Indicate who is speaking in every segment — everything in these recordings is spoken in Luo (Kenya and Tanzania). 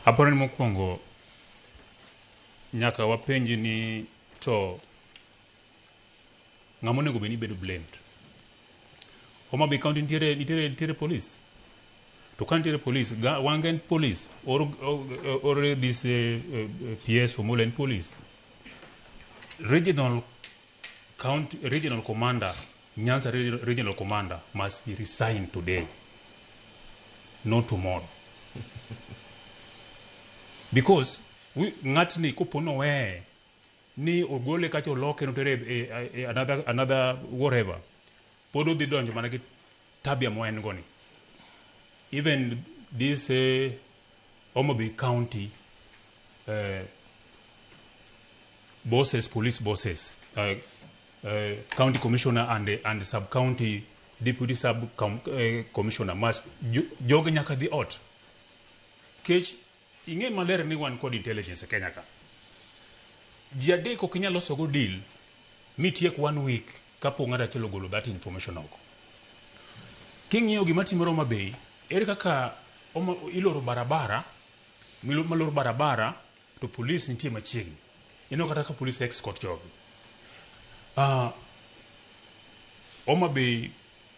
Speaker 1: Aparo ni mokwongo nyaka wapenj ni to ng'ama onego bed ni bedo blamed. Homa Bay County nitiere nitiere nitiere police. To ka nitiere police, ga, Wanga en police or this PS Omolo en police. Regional county regional commander, Nyanza regional commander must be resigned today, not tomorrow. Because we, ng'atni kopo noweye ni ogole kacha oloke notere e another whatever, pod odhi donjo mana gi tabia ma en go ni. Even this Homa Bay County bosses, police bosses, county commissioner and sub county deputy sub commissioner must jogi nyaka dhi ot. Kech ing'e maler ni wan kod intelligence e Kenya ka. Ji adek ok inyal loso go deal mitiek one week kapok ng'ato achiel ogolo that information oko. King'iyo gima timore Homa Bay, ere kaka iloro barabara, malor barabara to police nitie machiegni. Ineno kata ka police escort jogi. Homa Bay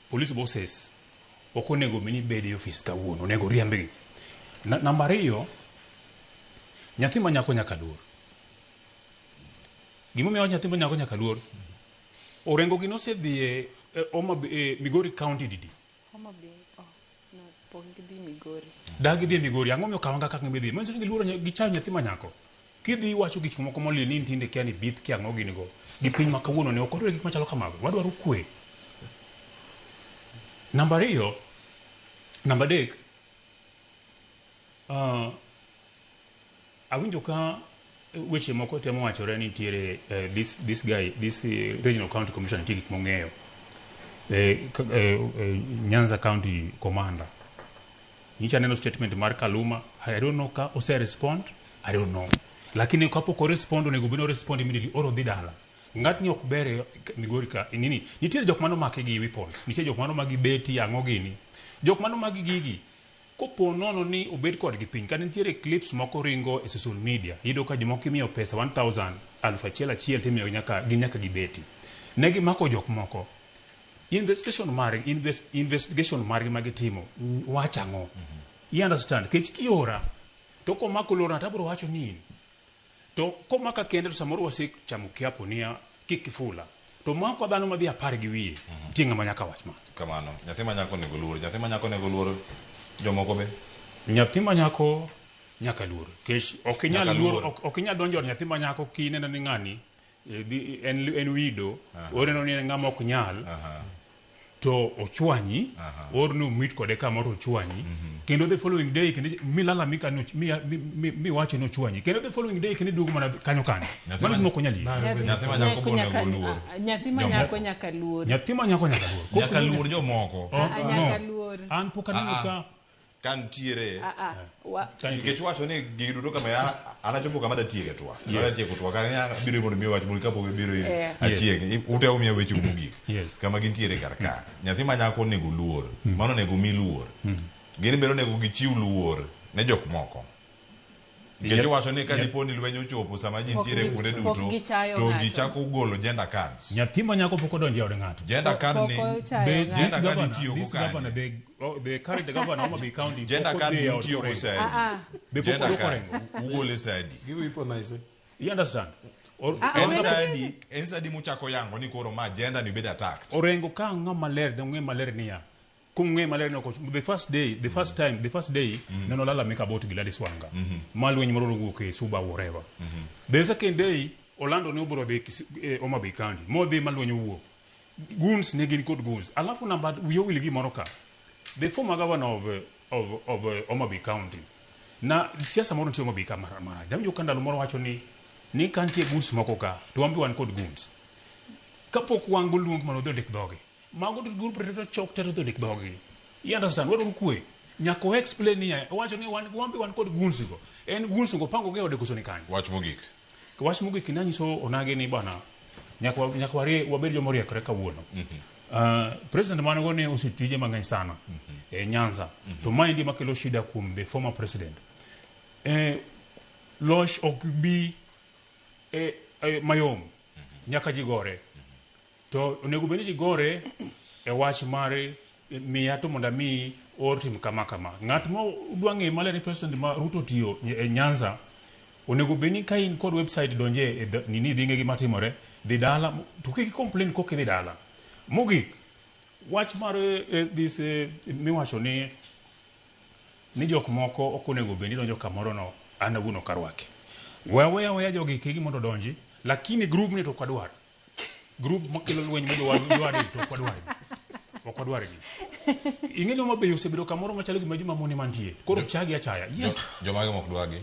Speaker 1: police bosses ok onego bed ni bedo e ofis kawuono, onego riembgi. Namba ariyo, nyathi ma nyako nyaka luor. Gimomiyo awacho nyathi ma nyako nyaka luor, Orengo gi nosedhi e Homa Bay, e Migori County didi?
Speaker 2: Homa Bay, oh, no, pok gidhi Migori.
Speaker 1: Da gidhi e Migori, ang'o momiyo Kawanga kaka gidhi? Manyiso ni giluoro gichayo nyathi ma nyako. Kidhi iwacho gik moko moliel ni nyithindo kia ni bith kia ang'o gini go. Gi piny ma kawuono ni ok wadwar gik machalo kamago. Wadwaro kwe. Namba ariyo, namba adek, awinjo ka weche moko temo wachore ni nitiere this guy, this regional county commissioner nitie gik mong'eyo. Nyanza County Commander. Nyicha neno statement mar Kaluma, I don't know ka ose respond, I don't know. Lakini kapok o respond onego bed ni o respond immediately or odhi dala. Ng'atni ok ber e Migori ka nini. Nitiere jok mano make gi weapons, nitie jok mano magi beti ang'o gini. Jok mano magi gigi kopo nono ni obed kodgi piny kata nitiere clips moko ringo e social media iyudo ka jomoko imiyo pesa 1000 aluf achiel achiel timiyo nyaka gin nyaka gibeti. Ne gimako jok moko. Investigation margi investigation margi ma gitimo wacho ang'o? You understand? Kech kiora to komako lorna to abiro wacho ni in. To komaka kende to samoro wasechamo kiapo niya kik ifula. To mako dhano madhi 10 gi wiye, nitie ng'ama nyaka wach ma.
Speaker 3: Kamano. Nyathi ma nyako onego luor. Nyathi ma nyako onego luor jomoko be?
Speaker 1: Nyathi ma nyako nyaka luor. Kech ok inyal luor, ok inyal donjo od nyathi ma nyako kineno ni ng'ani en wido, oneno ni en ng'ama ok nyal. To ochwanyi, or ni umit kode kamoro ochwanyi, kendo the following day kendo milalamika ni mi wacho ni ochwanyi, kendo the following day kendo iduogo mana kanyo kanyo. Mano gima ok onyal yie.
Speaker 3: Nyathi ma nyako onego luor.
Speaker 2: Nyathi ma nyako nyaka luor.
Speaker 1: Nyathi ma nyako nyaka luor.
Speaker 3: Nyaka luor jomoko.
Speaker 2: Nyaka luor.
Speaker 1: An pok aneno ka
Speaker 3: Ka nitiere nikech wacho ni gigi duto kama an achopo kama datieke twak. Adatieko twak an abiro mondo miya wach mogik kapok ibiro ir Achieng'. Ute umiya weche mogik. Kama gintiere kar ka. Nyathi ma nyako onego luor. Mano onego mi luor. Gin bende onego gichiw luor ne jok moko. Nikech iwacho ni ka dipo ni lweny ochopo sama ji nitiere kuonde duto to ji chako golo gender cards.
Speaker 1: Nyathi ma nyako pok odonjo e od ng'ato.
Speaker 3: Gender card ni gender card itiyo go kanye?
Speaker 1: The current governor Homa Bay County
Speaker 3: gender card itiyo go sadi.
Speaker 1: Be pok
Speaker 3: Gender
Speaker 1: odwoko
Speaker 3: card
Speaker 1: Orengo.
Speaker 3: ugole sadi.
Speaker 4: Giweaponize.
Speaker 1: You understand?
Speaker 3: En sadi, en sadi muchako yango ni koro ma gender ni bedo attacked.
Speaker 1: Orengo ka ng'ama ler, ne ong'e maler niya. Kung'e maler ni ok the first day, the first time, the first day, ne nolalamika about Gladys Wanga. Ma lweny moro nowuok e Suba whatever. The second day, olando ni obiro dhi Homa Bay County. Modhi ma lweny owuok. Goons ne gin kod goons. Alafu namba wiye owil gimoro ka. The former governor of Homa Bay County. Na siasa moro nitie Homa Bay ka marach. Awinjo ka ndalo moro wacho ni ka nitie goons moko ka, to wan be wan kod goons. Kapok wan go luong mano odhi ondik dhogi. Mago duto group to chok te to odhi ondik dhogi. You understand? Wadwaro kwe. Nyaka o explain niya, owacho ni wan be wan kod goons go. En goons go pango gi e ode koso ni kanye?
Speaker 3: Wach mogik.
Speaker 1: Wach mogik nanyiso onagi ni bana, nyaka wabed joma oriekore kawuono. President mane go ni osetije mang'eny sana e Nyanza. To maendi makelo shida kuom the former president. Loch ok bi mayom. Nyaka ji gore. To onego bed ni ji gore e wach mar miya to mondo amiyi or tim kama kama. Ng'at ma dwa ng'e maler ni President ma Ruto tiyo e Nyanza, onego bed ni ka in kod website donje e nini dhi ng'e gima timore, dhi dala, to kik complain kok idhi dala. Mogik, wach mar this miwacho ni jok moko ok onego bed ni donjo kamoro no, an awuon ok arwaki. We aweya aweya jogi kigi mondo odonji, lakini group ni to ok wadwar. Group makelo lweny ma jowadgi to ok wadwar gi. Ok wadwar gi. Ing'e ni Homa Bay osebedo kamoro machalo gima joma mon ema nitie. Koro chagi achaya. Yes.
Speaker 3: Jomage mok dwagi?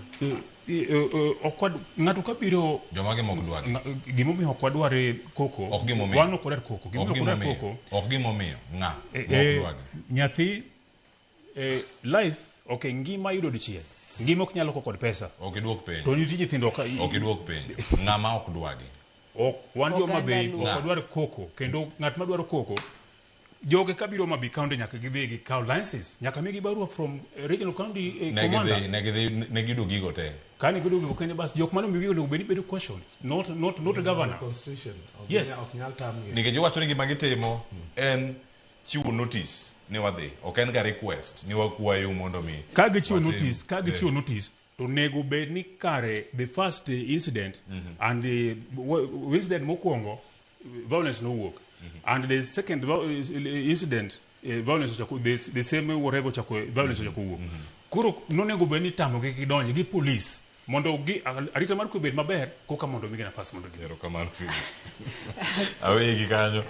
Speaker 1: Ok ng'ato ka biro
Speaker 3: Jomage mok dwagi?
Speaker 1: Gimomiyo ok wadwar koko.
Speaker 3: Ok gimomiyo.
Speaker 1: Wan ok wadwar koko.
Speaker 3: Ok
Speaker 1: Gimomiyo ok wadwar
Speaker 3: gimomiyo.
Speaker 1: koko.
Speaker 3: Ok gimomiyo. Ng'a mok dwagi?
Speaker 1: Nyathi life ok ngima yudo dichiel. Ngima ok nyal loko kod pesa.
Speaker 3: Ok iduok penjo.
Speaker 1: To nitie nyithindo ka
Speaker 3: Ok iduok penjo. Ng'ama ok dwagi?
Speaker 1: Ok wan jo Homa Bay
Speaker 2: Oganda
Speaker 1: ok wadwar koko kendo ng'at madwaro koko joge kabiro Homa Bay County nyaka gidhi gikaw license nyaka migi barua from regional county
Speaker 3: Ne
Speaker 1: commander.
Speaker 3: gidhi, ne gidhi, ne giyudo gigo te.
Speaker 1: Kane giyudo gigo kende bas jok mane omiyo onego bed ni bedo questioned not
Speaker 4: This is
Speaker 1: governor.
Speaker 4: the constitution. Ok
Speaker 1: Yes.
Speaker 4: ok nyal tamgi.
Speaker 3: Nikech iwacho ni gima gitimo en chiwo notice ni wadhi. Ok en ga request ni wakwayo mondo mi
Speaker 1: Ka gichiwo
Speaker 3: watim.
Speaker 1: notice, ka gichiwo notice to nego bed ni kare the first incident and the incident mokwongo violence nowuok and the second incident violence ochako the same whatever ochako violence ochako wuok. Koro nonego bed ni tamogi gidonj gi police mondo gi arita mar kwe bed maber koka mondo migi nafas mondo gidhi.
Speaker 3: Erokamano Philip. Aweyi gi kanyo.